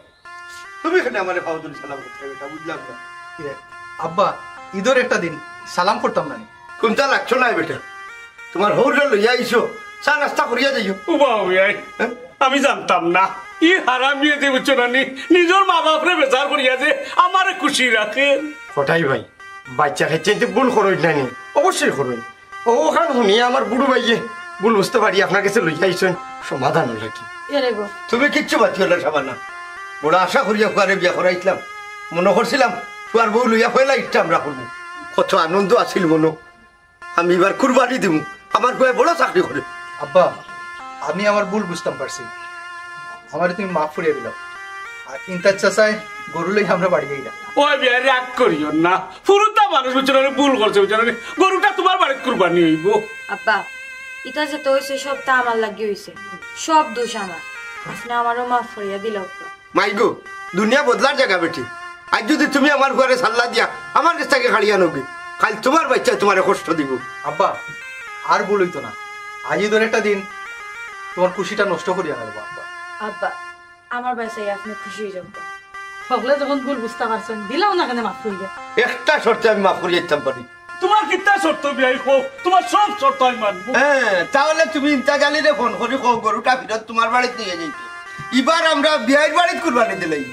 তুমি এখানে আমারে ফাউদুল সালাম করতে বেটা, বুঝলাম না। কিরে, আব্বা, ঈদর একটা দিন সালাম করতাম না নি? কুনতা লাগছো না বেটা? তোমার হউরে লইয়া আইছো, চা নাস্তা করিয়া যাইও। উবা, বিয়াই, হ্যাঁ? আমি জানতাম না। ই হারামিয়ে যে বুঝছো না নি, নিজর মা বাপরে বেজার করিয়া যে আমারে খুশি রাখে। কটাই ভাই, বাচ্চা কাচ্চাইন্তে ভুল করইন না নি? অবশ্যই করইন। অউ খান হুনিয়া আমার বুড়ু ভাইয়ে ভুল বুঝতে পারি আপনার গেছে লইয়া আইছইন সমাধান অইল কি? এরে গো। তুমি কিচ্ছু বাতিও না, শাবানা। বড় আশা করিয়া ফুয়ারে বিয়া করাইছলাম, মনো করছিলাম ফুয়ার বউ লইয়া পয়লা ঈদটা আমরা করমু। কত আনন্দ আছিল মনো। আমি ইবার কুরবানি দিমু, আমার ফুয়ায় বড় চাকরি করে। আব্বা, আমি আমার ভুল বুঝতাম পারছি, আমারে তুমি মাফ করিয়া দিলাও। আর ইমতাজ চাচায় গরু লইয়া আমরা বাড়ি যাইরাম। ওই বিয়াই, রাগ করিও না, ফুরুতা মানুষ বুঝছো না, ভুল করছে বুঝছো না, গরুটা তোমার বাড়িত কুরবানি অইবো। আব্বা, ইতা যেতা অইছে সবতা আমার লাগি অইছে, সব দোষ আমার। আপনে আমারেও মাফ করিয়া দিলাও আব্বা। মাইগো, দুনিয়া বদলার জাগা বেটি। আইজ যুদি তুমি আমার ফুয়ারে সাল্লা দিয়া আমার গেছ থাকি কাড়িয়া নেওগি, কাইল তোমার বাচ্চায় তোমারে কষ্ট দিবো। আব্বা, আর ভুল অইতো না। আইজ ঈদর একটা দিন তোমার খুশিটা নষ্ট করিয়া না দিবা আব্বা। আব্বা, আমার বাচ্চায় আপনে খুশি অইযাউক্কা। হকলে যখন ভুল বুঝতা পারছইন, দিলাও না কেনে মাফ করিয়া? একটা শর্তে আমি মাফ করিয়া দিতাম পারি। তোমার কিতা শর্ত বিয়াই কও? তোমার সব শর্ত আমি মানমু। হ্যাঁ, তাইলে তুমি ইমতাজ আলীরে ফোন করি কও, গরুটা ফিরত তোমার বাড়িত নিয়া যাইতো। ইবার আমরা বিয়াইর বাড়িত কুরবানি দিলাই।